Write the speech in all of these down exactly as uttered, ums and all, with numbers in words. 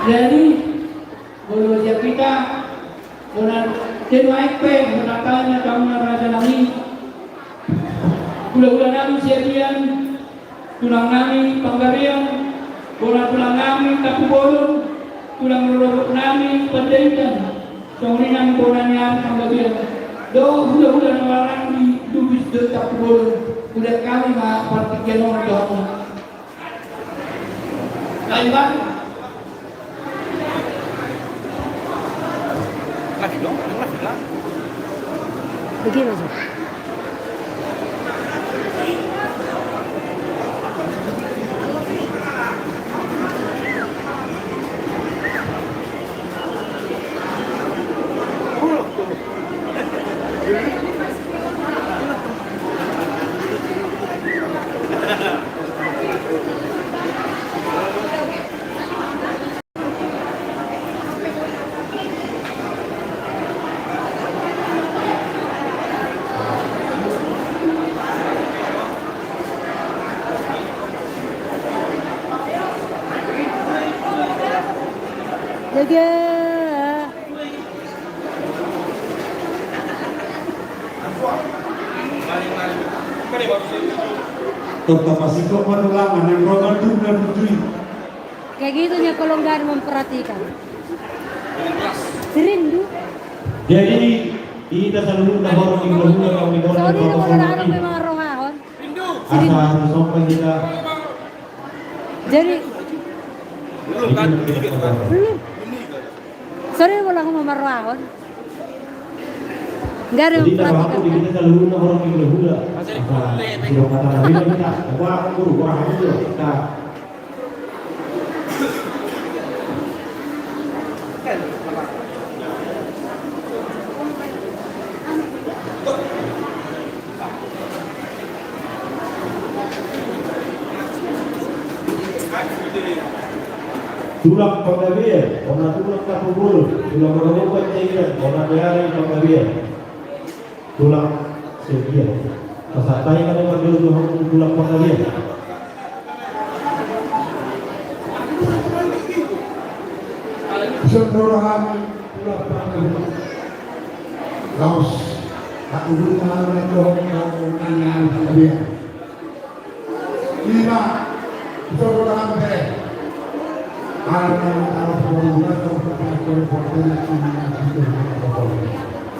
Jadi, molo sian hita, bona, den aek pe, bona tanya kamu na raja nami. Hulahula nami Siagian, tulang nami Panggabean, bona tulang nami Tampubolon, tulang rorobot nami Pandaitan, songon i nang bona ni ari Panggabean. Dohot hulahula na marhaha di Lubis dohot Tampubolon, udah kami ma partingkian on dohot. Begini aja. Jaga. Tong tapasikok ma tulang, nang ro ma tulang na bujui. Kayak gitu nih kalau nggak ada memperhatikan. Serindu. Jadi, hita saluhutna horong di hulahula, kami horong di protokol. Sorry, kalau ada yang memang rohahon. Asa sopan kita. Jadi, belum. Sorry, kalau aku mau marrohahon. Enggak ada yang memperhatikan. Jadi, kita saluhutna horong di hulahula. Asa, sidok kata na beda kita. Apa, aku baru, wah, aku tuh, kita. Tulang Panggabean, bona tulang Tampubolon, tulang rorobot Pandaitan, bona ni ari Panggabean. Tulang Siagian. Pasahat hami ma tulang Panggabean. Songon hami tulang Panggabean. Laos, aku dulu mengalami dohot kau nanya Panggabean. Ima, saudara, ala nama tahu bahwa bukan kau berpakai kau berpakai cuma nanti kau berpakai.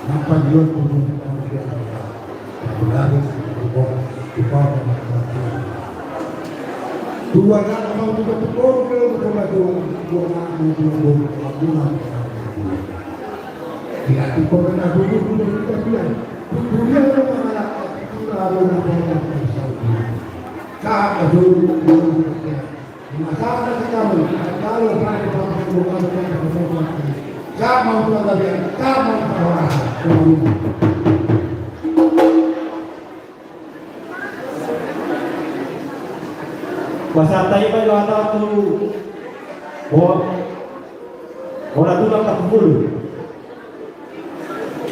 Nampa dia pun kau berpakai. Berlari berbuat di bawah mati. Dua nama mau juga berkorban, berkorban dua, dua nama, dua, dua, dua, dua. Tidak dikorban aku dulu, dulu, dulu, dulu. Dulu, dulu, dulu, dulu, dulu, dulu. Pasahat hami ma tu bona tulang Tampubolon.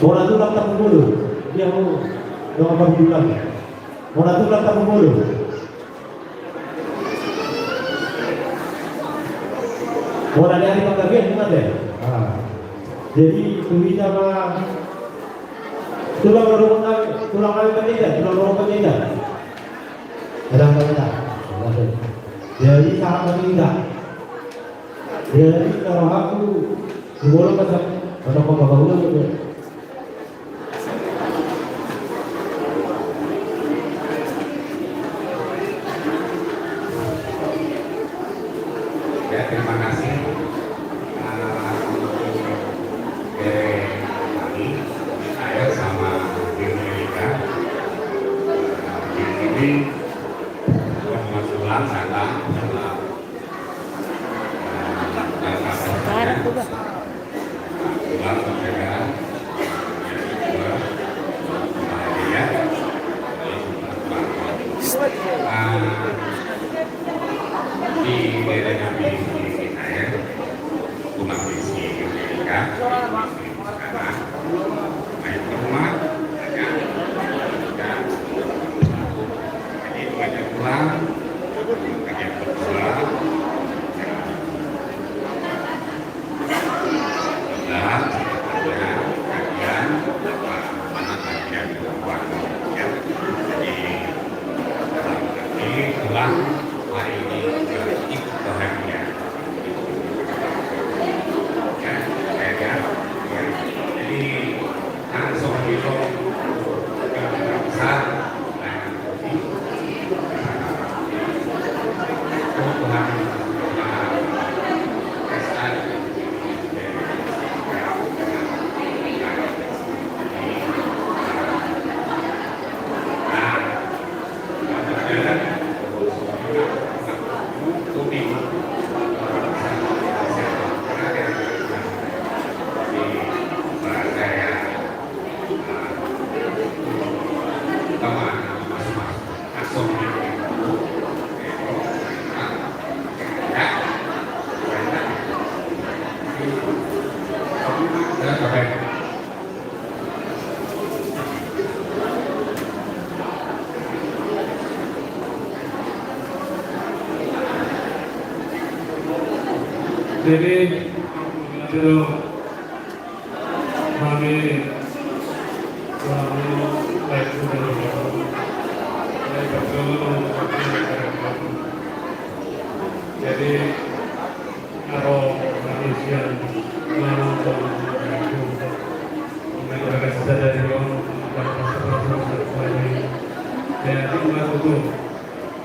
Bona tulang Tampubolon. Dia mau doa berbulan. Bona tulang Tampubolon. Bona ni ari Panggabean, ingat ya? Ah. Jadi, tu hita ma tulang rorobot nami, tulang nami Pandaitan, tulang rorobot Pandaitan. Ada apa kita? Jadi, salam Pandaitan. Jadi, kalau aku, di bola masa, ada apa-apa ulang gitu. Ya, terima kasih. Eh, untuk, eh, kami, saya sama Diri Erika. Eh, di sini, Mas Ulan datang sama Ini ikut bahagia. Ya, ya, ya. Jadi, langsung di besar. Jadi, itu kami selalu baik sudah bergabung. Jadi, kalau manusia menonton, mereka sadari on, dan pasal-pasal satu lagi. Dan itu bukan betul.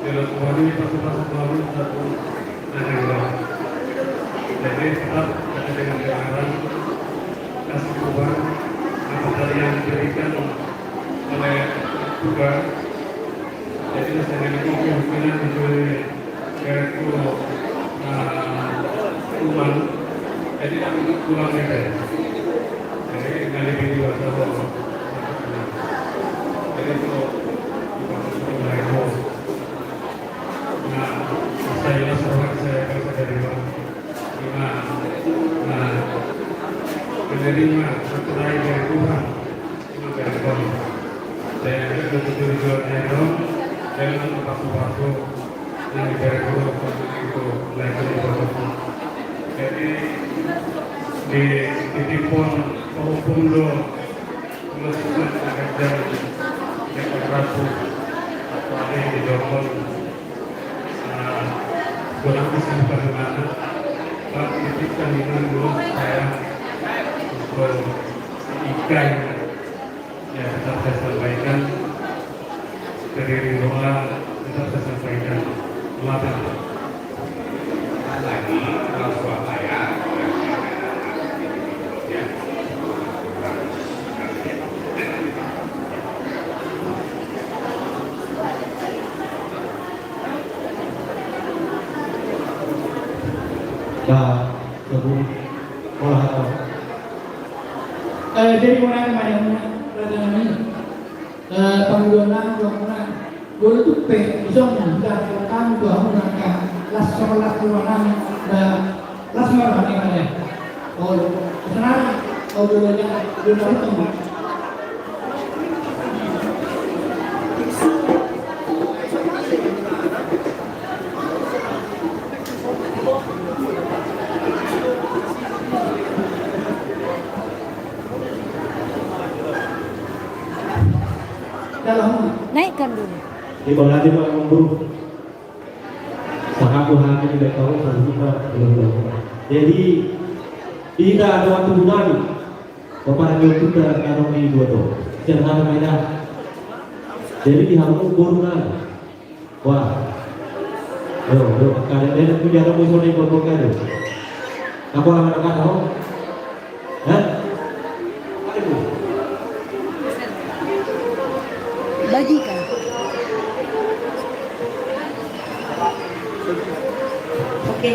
Jelas, kami pasupasu kami satu negara. Jadi tetap ada dengan kebenaran, kasih Tuhan, apa tadi yang diberikan oleh Tuhan. Jadi saya dengan kemungkinan diberi yaitu, eh, uang. Jadi kami kurang itu. Jadi nggak lebih dua tahun. Jadi itu, itu Nah, saya rasa orang saya bisa terima. Terima, nah, menerima satu lain dari Tuhan. Terima kasih. Saya betul-betul jual air, saya memang pasu-pasu yang dari Tuhan itu lain dari Tuhan. Jadi, di, di timpon penghukum do, Terus, terus, terus, terus, terus, terus, terus, ah, kurang bisa bukan gimana, Pak, titipkan ini dulu saya untuk ikan. Ya, tetap saya sampaikan. Dari doa tetap saya sampaikan. Maaf, ya. Lagi, kalau suara saya, ya. Nah, lagu, olah atau. Eh, jadi mau nanya, mau nanya, mau nanya. Eh, panggulangan, panggulangan. Dua tu pe, isong, dah, kami dua, mau nanya. Las sama las dua nami, dah, las sama las dua nami. Oh, senang. Oh, dua, dua, dua, dua, dua. Naikkan dulu. Di bawah aja, Pak, Bro. Sahaku hati di belakang, sahaku hati di belakang. Jadi, kita ada waktu bulan. Bapak Raja Utut dan Kano di dua tuh. Siapa namanya? Jadi, di hamu boru nami. Wah. Yo, yo, kada ada yang punya kamu, soalnya bapak kada. Aku anak-anak, oh. Hah? Bagikan. Oke.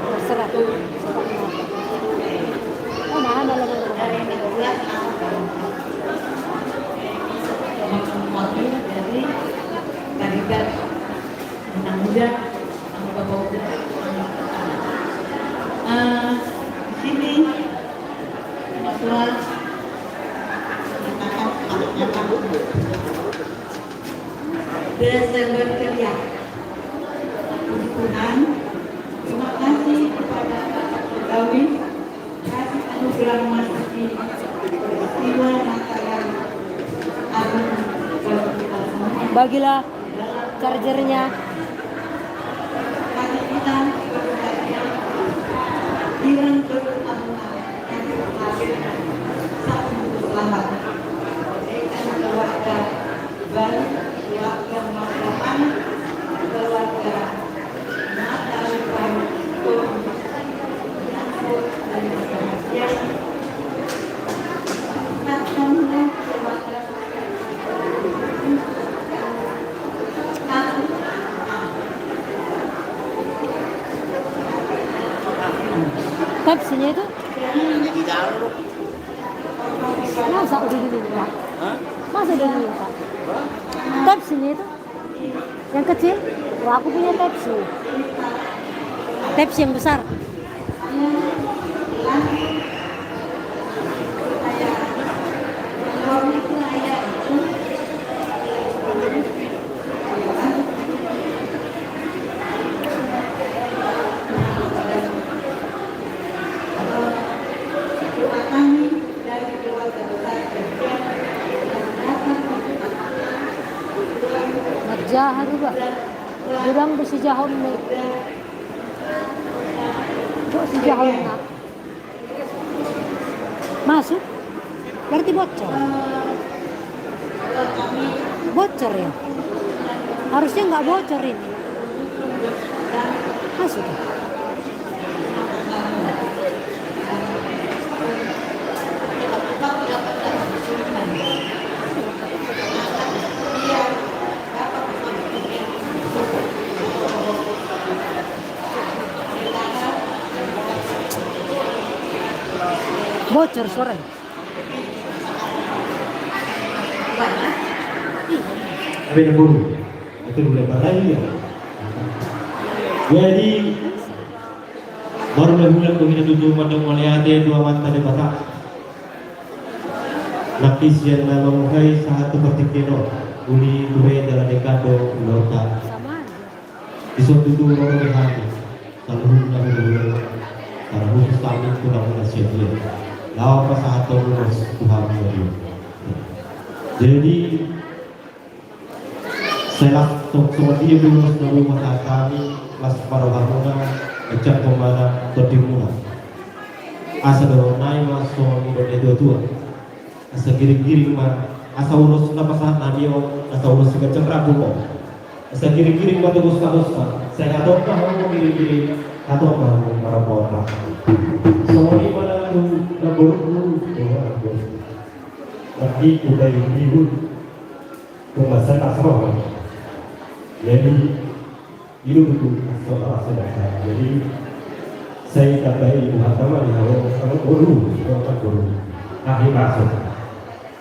Terserah. Oh, nah, ada lagi. Dari kandidat anak muda, anak bapak muda. Eh, di sini, Pak Ketua, Desember ceria. Puji Tuhan, terima kasih kepada Kami kasih anugerah memasuki peristiwa Natalan Agung bagi kita semua. Bagilah chargernya. Kasih kita berbahagia, Iran bertamu kasih satu selamat. Berikan keluarga baru, keluarga masa depan, keluarga masa depan. Pepsi-nya itu? Masa udah diminta? Hah? Masa udah diminta? Pepsi-nya itu? Yang kecil? Wah, aku punya Pepsi. Pepsi yang besar. Marjaha do ba. Godang do sijahon ni. Godang sijahon na. Masuk. Berarti bocor. Bocor ya. Harusnya nggak bocor ini. Masuk. Bocor suaranya. Beda guru. Itu boleh pakai ya. Jadi, baru dah bulan begini tutu mandok mauliate tu Amanta Debata. Nangkin sian na manguhai sahat tu partingkian on, uli ture jala denggan do ulaonta. Dison tutu ro do hami saluhutna hula-hula, tarkhusus hami tu na muna sian dia, laho pasahathon ulos tu hami na dia. Jadi, sai las, so, songon dia do ulos na boi pasahat hami, las ma rohamuna, manjangkon ma tondimuna. Asa dohonon nai ma songon nidok ni natua-tua. Asa giring-giring ma, asa ulos na pasahat nami on, asa ulos siganjang ragum on. Asa giring-giring ma tu hosa-hosa, sai hatop ma hamu giring-giring, hatop ma hamu marompa-ompa. Songon i ma nang tu namborungku, namborungku. Nang i tu daion ni hu. Pembahasan asal. Jadi, itu betul asal asal dasar. Jadi, sai tambai buat nama di hawa, kalau boru, kalau tak boru. Akhir masuk.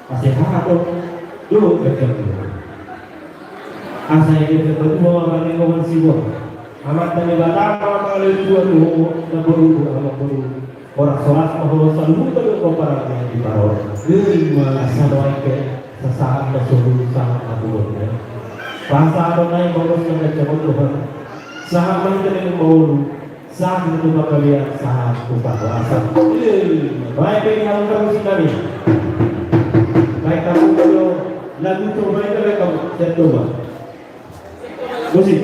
Masih hak atau dulu kerja dulu. Asa ini betul mau apa nih mau sibuk. Amat tadi batang apa kalau dua dulu, tak boru, amat boru. Horas-horas ma ho saluhut do pomparanna di paror. Ima. Asa dohot pe sasahat ma solu sahat ma bolon. Pasahaton nai ma ulos na ganjang on dohot. Sahat ma hita di lima ulu. Sahat tu panggabean, sahat tu parhorasan. Ima. Baen pe di hamu parmusik nami. Baen hamu jo lagu tu baen pe hamu. Siap coba. Musik.